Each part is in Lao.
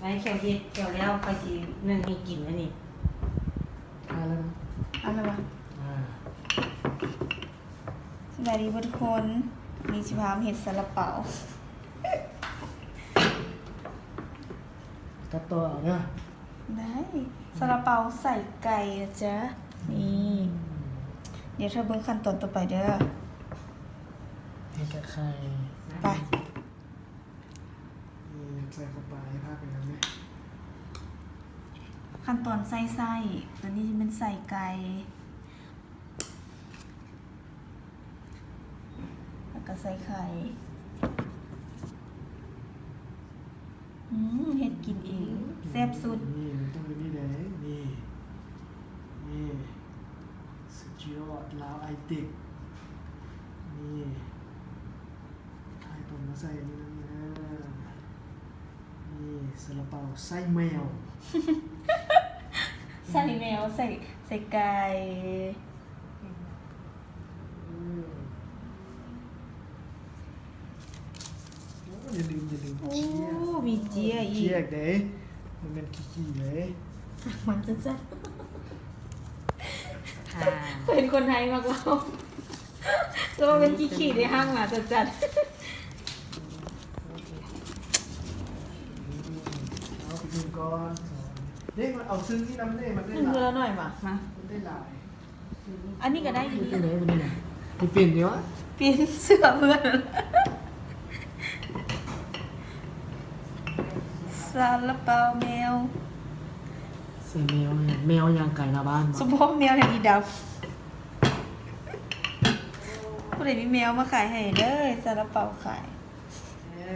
ໄວ້ ຂ້ອຍເຮັດ ຂ້ອຍແລ້ວ ຂ້ອຍຊິໜຶ້ງໃຫ້ກິນອັນນີ້. ເອົາແລ້ວນະ ເອົາແລ້ວຫວາ? ອ່າ ສະບາຍດີເບິດທຸກຄົນ, ນີ້ຊິພາມາເຮັດຊາລາເປົາ. ຕັດຕໍ່ເອົາເດີ. ໄດ້. ຊາລາເປົາໃສ່ໄກ່ນະຈ໊ະ. ນີ້ ອືມ ດຽວຖ້າເບິ່ງຂັ້ນຕອນຕໍ່ໄປເດີ. ໃສ່ໄຂ່ ໄປ ນີ້ໃສ່ເຂົ້າໄປ ພາກໄປນຳເດ້. ຂັ້ນຕອນໃສ່ໄສ້ ໂຕນີ້ແມ່ນໃສ່ໄກ່ ແລ້ວກໍໃສ່ໄຂ່. ອືມ ເຮັດກິນເອງ ອືມ ແຊບສຸດ. ນີ້ມັນຕ້ອງເປັນນີ້ເດ້ ນີ້ ນີ້ ສຸດຍອດ ລາວໄອຕິກ ນີ້ ໃຫ້ຕົນມາໃສ່ອັນນີ້ນຳເດີ. ນີ້ ຊາລາເປົາໄສ້ແມວ ໄສ້ແມວ ໃສ່ ໃສ່ໄກ່. ອືມ ໂອ້ ຢ່າລືມ ຢ່າລືມ ໂອ້ ເຈ້ຍ ມີເຈ້ຍອີກ ເຈ້ຍເດ້ ບໍ່ແມ່ນຂີ້ໆເດ້. ມາຈັດໆ ອ່າ ເຫັນຄົນໄທມັກເວົ້າ ແຕ່ວ່າເປັນຂີ້ໆເດ້ ຫ້າມມາຈັດໆ. ເອົາໄປໜຶ້ງກ່ອນ ເດ້ ເອົາຊຶ້ງນີ້ນຳເດ້ ມັນໄດ້ຫຼາຍ ໜຶ້ງເທື່ອລະໜ້ອຍຫວາ? ມາ ມັນໄດ້ຫຼາຍ. ອັນນີ້ກໍໄດ້ຢູ່ ເປັນໄດ້ບໍ່ນີ້ນະ? ຊິເປັນຢູ່ຫວາ? ປ່ຽນເສື້ອເພື່ອນ. ຊາລາເປົາແມວ ໃສ່ແມວ ແມວຍ່າງໄກ່ໜ້າບ້ານ. ສົມພໍແມວແຖວນີ້ດຳ. ຜູ້ໃດມີແມວມາຂາຍໃຫ້ເດີ ຊາລາເປົາຂາຍ. ເອີ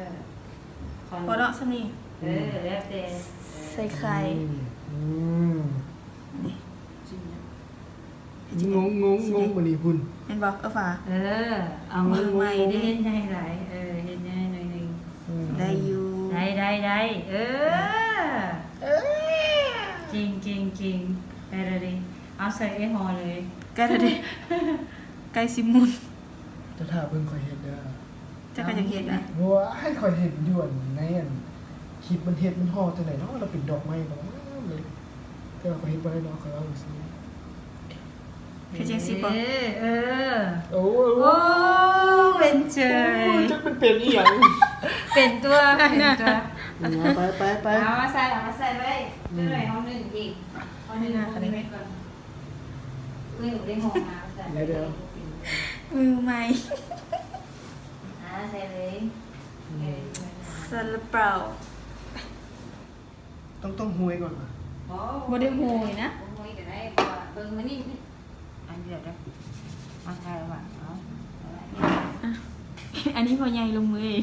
ພໍເນາະ ສ່ຳນີ້. ເອີ ແລ້ວແຕ່ ໃສ່ໄຂ່. ອືມ ນີ້ ງົງ ງົງ ງົງ ບາດນີ້ພຸ້ນ ແມ່ນບໍ່? ເອີ ຝາ ເອີ ເອົາ ມືໃໝ່ເດ້ ເຮັດໃຫຍ່ຫຼາຍ ເອີ ເຮັດໃຫຍ່ໜ້ອຍໜຶ່ງ. ອືມ ໄດ້ຢູ່ ໄດ້ ໄດ້ ໄດ້ ເອີ ເອີ ເກັ່ງ ເກັ່ງ ເກັ່ງ ໄດ້ແລ້ວເດ້. ເອົາໃສ່ເອຫໍ່ເລີຍ ໄກ່ເດ້ ໄກ່ຊິໝຸ່ນ. ຈະຖ້າເບິ່ງຂ້ອຍເຮັດເດີ. ເຈົ້າກໍຢາກເຮັດນະ. ບໍ່ ໃຫ້ຂ້ອຍເຫັນຢູ່ອັນໃນອັນຄລິບມັນເຮັດ ມັນຫໍ່ຈັ່ງໃດເນາະ ແລ້ວເປັນດອກໄມ້ງາມໆເລີຍ. ແຕ່ວ່າຂ້ອຍເຮັດບໍ່ໄດ້ເນາະ ຂ້ອຍເວົ້າຊື່ໆ. ເຮັດຈັ່ງຊີ້ບໍ່? ເອີ ເອີ ໂອ້ ໂອ້ ເປັນເຈີຍ ໂອ້ຍ ຈັກມັນເປັນອີ່ຫຍັງ ເປັນຕົວ ເປັນຕົວ. ໄປ ໄປ ໄປ ເອົາມາໃສ່ ເອົາມາໃສ່ໄວ້ ອືມ ຈັກໜ້ອຍເຮົາໜຶ້ງອີກ ເຮົາໜຶ້ງ ໃຫ້ໜ້າເຂົາໄດ້ໄໝ? ມື້ນີ້ບໍ່ໄດ້ໂຮມນະ ໃສ່ໄປເລີຍ ມືໃໝ່ ອ່າ ໃສ່ເລີຍ. ອືມ ເອີ ຊາລາເປົາ ຕ້ອງ ຕ້ອງໂຮຍກ່ອນຫວາ? ບໍ່ ບໍ່ໄດ້ໂຮຍນະ ບໍ່ໂຮຍກໍໄດ້ ເພາະວ່າເບິ່ງມານີ້ ອັນດຽວເດີ ເອົາໃສ່ຫວາ? ເອົາ ອ່ະ ອັນນີ້ພໍ່ໃຫຍ່ລົງມືເອງ.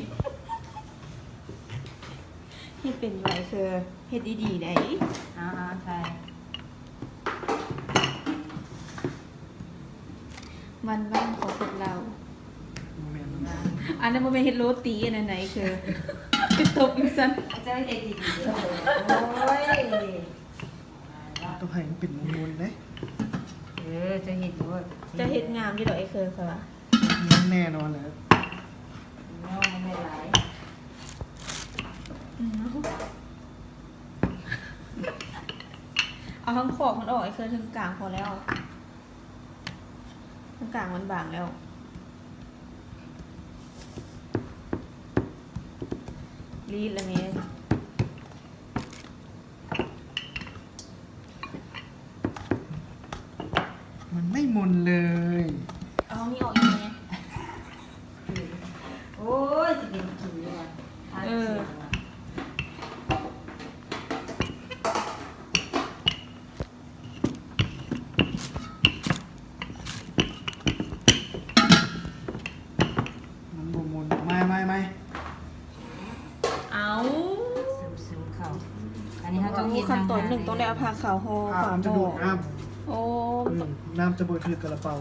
ເຮັດເປັນຢູ່ໃດ ຄືເຮັດດີໆໃດ໋. ເອົາໆ ໃສ່ ວັນວ່າງຂອງຄົນລາວ ບໍ່ແມ່ນ ອັນນັ້ນບໍ່ແມ່ນເຮັດໂຣຕີ ອັນນັ້ນໃດ ຄືໄປຕົບຢູ່ຊັ້ນ. ເຈົ້າເຮັດດີໆ ໂອ້ຍ ຕ້ອງໃຫ້ມັນເປັນມົນໆເດ້. ເອີ ເຈົ້າເຮັດໂລດ ເຈົ້າເຮັດງາມຢູ່ດອກ ເອີ ເຄີຍ ຂ້ອຍວ່າ. ແນ່ນອນແຫຼະ ເອົາທັງຂອບມັນອອກ ໄອ້ເຄີຍ ເທິງກາງພໍແລ້ວ ເທິງກາງມັນບາງແລ້ວ. ລີດລະແມ່ ມັນໄມ່ມົນເລີຍ. ເອົານີ້ອອກອີກແດ່. ໂອ້ຍ ຊິເປັນກິນຢູ່ຫວາ? ເອີ ມັນບໍ່ມົນ. ເອົາໃໝ່ ເອົາໃໝ່ ເອົາ. ຊຶມໆເຂົ້າ. ອັນນີ້ເຮົາຕ້ອງເຮັດ ໂອ້ ຂັ້ນຕອນໜຶ່ງຕ້ອງໄດ້ເອົາຜ້າຂາວຫໍ່ຝາໝໍ້. ໂອ້ ອືມ ນ້ຳຈະບໍ່ຖືກກະລະເປົາ.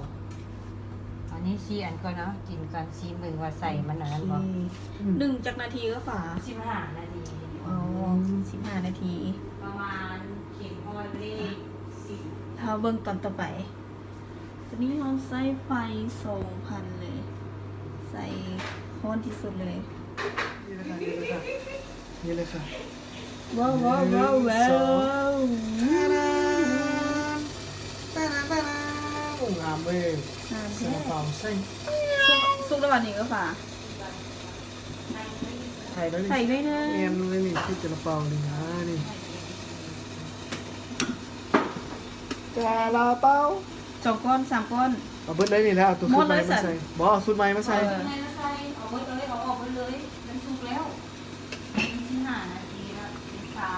ອັນນີ້ສີ່ອັນກ່ອນເນາະ ກິນກ່ອນ ຊີມເບິ່ງວ່າໃສ່ມັນອັນນັ້ນບໍ່. ໂອເຄ ອືມ ໜຶ່ງຈັກນາທີເອື້ອຍຝາ? ສິບຫ້ານາທີ. ອໍ ອືມ ສິບຫ້ານາທີ ປະມານເຂັມຮ້ອຍເລກສິບ. ເຮົາເບິ່ງຕອນຕໍ່ໄປ. ຕອນນີ້ເຮົາໃຊ້ໄຟສອງພັນເລີຍ ໃສ່ຮ້ອນທີ່ສຸດເລີຍ. ນີ້ລະກະ ນີ້ລະກະ ນີ້ເລີຍຄ່ະ. ວ້າວ ວ້າວ ວ້າວ ວ້າວ ຕາດານ ຕາດານ ຕາດານ. ໂອ້ ງາມເວີຍ. ງາມແທ້. ຊາລາເປົາໃສ່ ສຸກ ສຸກແລ້ວຫວານີ້ ເອື້ອຍຟ້າ? ໃສ່ໄດ້ນີ້ ໃສ່ໄດ້ເດີ. ແມ່ນເລີຍນີ້ ຄືຊາລາເປົານີ້ນະນີ້. ຊາລາເປົາ ສອງກ້ອນ ສາມກ້ອນ ເອົາເບິດເລີຍນີ້ແຫຼະ. ເອົາໂຕຊຸດໃໝ່ມາໃສ່. ບໍ່ ເອົາຊຸດໃໝ່ມາໃສ່. ເອີ ເອົາເບິດເລີຍ ເອົາອອກເບິດເລີຍ ມັນສຸກແລ້ວ.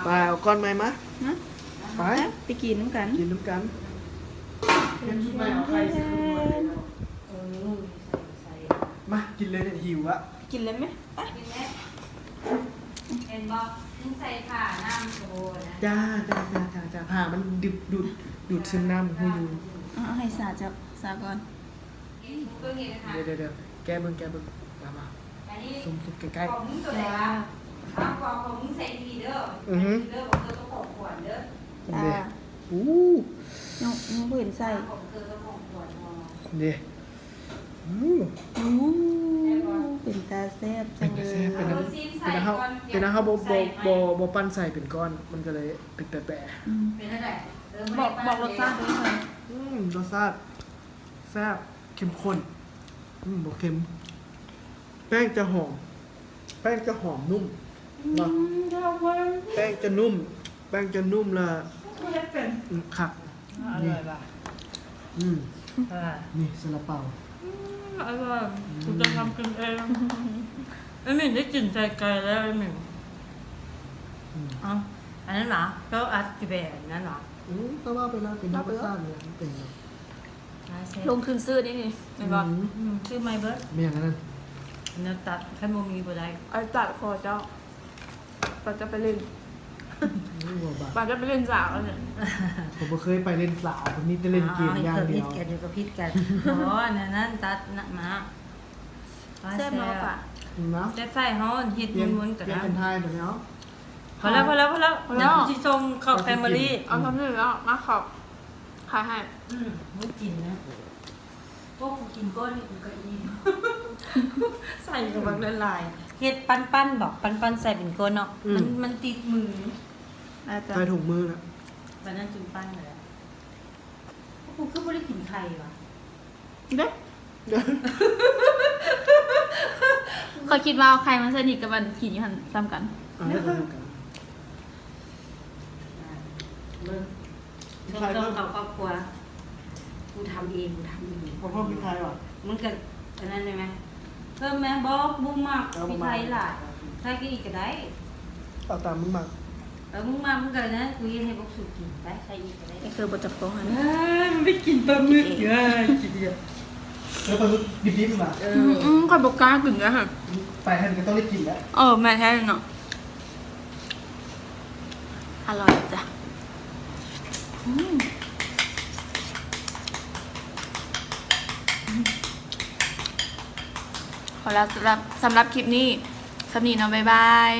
ໄປ ເອົາກ້ອນໃໝ່ມາ. ໄປ ໄປກິນນຳກັນ ກິນນຳກັນ. ເປັນຊຸດໃໝ່ ເອົາໄຂ່ໃສ່. ເອີ ໃສ່ ໃສ່ ມາກິນເລີຍ ຫິວລະ. ກິນເລີຍແມະ ໄປ ກິນແມະ. ເຫັນບໍ່ ມຶງໃສ່ຜ້ານ້ຳສະໂບນະ. ຈ້າ ຈ້າ ຈ້າ ຈ້າ ຜ້າມັນດຶບ ດູດ ດູດຊຶມນ້ຳຮູ້ຢູ່. ເອົາ ເອົາໃຫ້ສາເຈົ້າ ສາກ່ອນ. ດຽວ ດຽວ ດຽວ ແກະເບິ່ງ ແກະເບິ່ງ ມາ ມາ ຊູມ ຊູມໃກ້ໆ. ຂອງມຶງຕົວໃດວະ? ອ້າວ ຂອງ ຂອງມຶງໃສ່ດີເດີ. ອືຮຶ ເດີ ຂອງເຈົ້າຂອງຂວັນເດີ. ນີ້ເດ້. ອ່າ ອູ້ ຍັງ ຍັງບໍ່ເຫັນໃສ່. ຂອງເຈົ້າຂອງຂວັນເນາະ. ນີ້ ອູ້ ເປັນຕາແຊບ ເປັນຕາແຊບ. ເປັນຫຍັງ ເປັນຫຍັງເຮົາ ເປັນຫຍັງເຮົາບໍ່ ບໍ່ ບໍ່ ບໍ່ປັ່ນໃສ່ເປັນກ້ອນ ມັນກໍເລີຍເປັນແປະໆ. ອືມ ເປັນຈັ່ງໃດ? ບອກ ບອກລົດຊາດດ້ວຍ. ອືມ ລົດຊາດ ແຊບ ເຂັ້ມຂຸ້ນ. ອືມ ບໍ່ເຄັມ. ແປ້ງຈະຫອມ ແປ້ງຈະຫອມນຸ້ມເນາະ. ອືມ ແປ້ງຈະນຸ້ມ ແປ້ງຈະນຸ້ມ ແລ້ວ ເຮັດເປັນ ອືມ ຄັກ. ອະ ນີ້ ອະຮ່ອຍວ່ະ. ອືມ ອະ ນີ້ຊາລາເປົາ. ອືມ ອະຮ່ອຍ. ອືມ ກູຈະທຳກິນເອງ. ໄອ້ໝິ່ງໄດ້ກິນໄສ້ໄກ່ແລ້ວ ໄອ້ໝິ່ງ. ອືມ ເອົ້າ ອັນນັ້ນຫວາ? ເຈົ້າອັດຊິແບບນັ້ນຫວາ? ອືມ ກໍວ່າໄປແລ້ວ ເປັນທຳມະຊາດເລີຍ ມັນເປັນແບບ ຫຼາຍແຊບ. ລົງທຶນຊື້ເດ້ນີ້ ແມ່ນບໍ່? ອືມ ອືມ ຊື້ໃໝ່ເບິດ. ແມ່ນອັນນັ້ນ ແນວຕັດ ຄັນບໍ່ມີບໍ່ໄດ້. ໄອ້ຕັດຂໍເຈົ້າ ປາຈະໄປຫຼິ້ນ ໂອ້ຍ ບໍ່ບາດ ປາຈະໄປຫຼິ້ນສາວອັນນີ້. ຂ້ອຍບໍ່ເຄີຍໄປຫຼິ້ນສາວ ມີແຕ່ຫຼິ້ນເກມຢ່າງດຽວ. ຜິດກັນຢູ່ກໍຜິດກັນ. ບໍ່ ອັນນັ້ນຕັດນະມາ. ແຊບເນາະ ແຊບ ເນາະ. ແຊບ ໃສ່ເຮົາເຮັດມົນໆກັນນະ. ປ່ຽນ ປ່ຽນເປັນໄທບາດນີ້ເນາະ. ພໍແລ້ວ ພໍແລ້ວ ພໍແລ້ວ ພໍແລ້ວ. ດຽວຊິສົ່ງເຂົ້າແຟມິລີ. ເອົາສ່ຳນີ້ແລ້ວ ມາເຂົ້າ ຂາຍໃຫ້. ອືມ ບໍ່ກິນນະ. ໂອ້ ກູກິນກ້ອນນີ້ກູກໍອີ່ມ. ໃສ່ກັບບັກຫຼາຍໆ. ເຮັດປັ້ນໆ ບໍ ປັ້ນໆ ໃສ່ເປັນກ້ອນເນາະ. ອືມ ມັນ ມັນຕິດມື. ໃສ່ຖົງມືນະ. ປານນັ້ນຈຶ່ງປັ້ນແລ້ວ. ກູຄືບໍ່ໄດ້ກິນໄຂ່ຫວາ? ເດ້ ຂ້ອຍຄິດວ່າເອົາໄຂ່ມາໃສ່ນີ້ກັບອັນກິນຢູ່ຫັ້ນສ່ຳກັນ. ເອົາໃຫ້ເທົ່າກັນ. ເບິ່ງ ສົ່ງ ສົ່ງເຂົ້າຄອບຄົວ. ກູທຳເອງ ກູທຳເອງ. ບໍ່ເພີ່ມພຣິກໄທຫວາ? ມັນກໍອັນນັ້ນໄດ້ໄໝ? ເພີ່ມແມ່ນບໍ່? ບໍ່ມັກ ເອົາ ພຣິກໄທຫຼາຍ. ໃສ່ຄືອີກກໍໄດ້. ເອົາຕາມມຶງມັກ. ເອີ ມຶງມາ ມຶງກໍນັ້ນ ກູເຮັດໃຫ້ພວກສູກິນໄປ ໃສ່ອີກກໍໄດ້. ນີ້ຄືບໍ່ຈັບຕ້ອງຫັ້ນ. ເອີຍ ມັນໄປກິນປາໝຶກ. ເອີຍ ຂີ້ດຽດ. ເອີ ປາໝຶກດິບໆ ມາ. ເອີ ອືມໆ ຂ້ອຍບໍ່ກ້າກິນເດ້ຫັ້ນ. ໄປຫັ້ນກໍຕ້ອງໄດ້ກິນແຫຼະ. ເອີ ແມ່ນແທ້ເນາະ. ອະຮ່ອຍຈ້ະ. ອືມ ເອົາລະ ສຳລັບ ສຳລັບຄລິບນີ້ ສ່ຳນີ້ເນາະ. ບາຍບາຍ.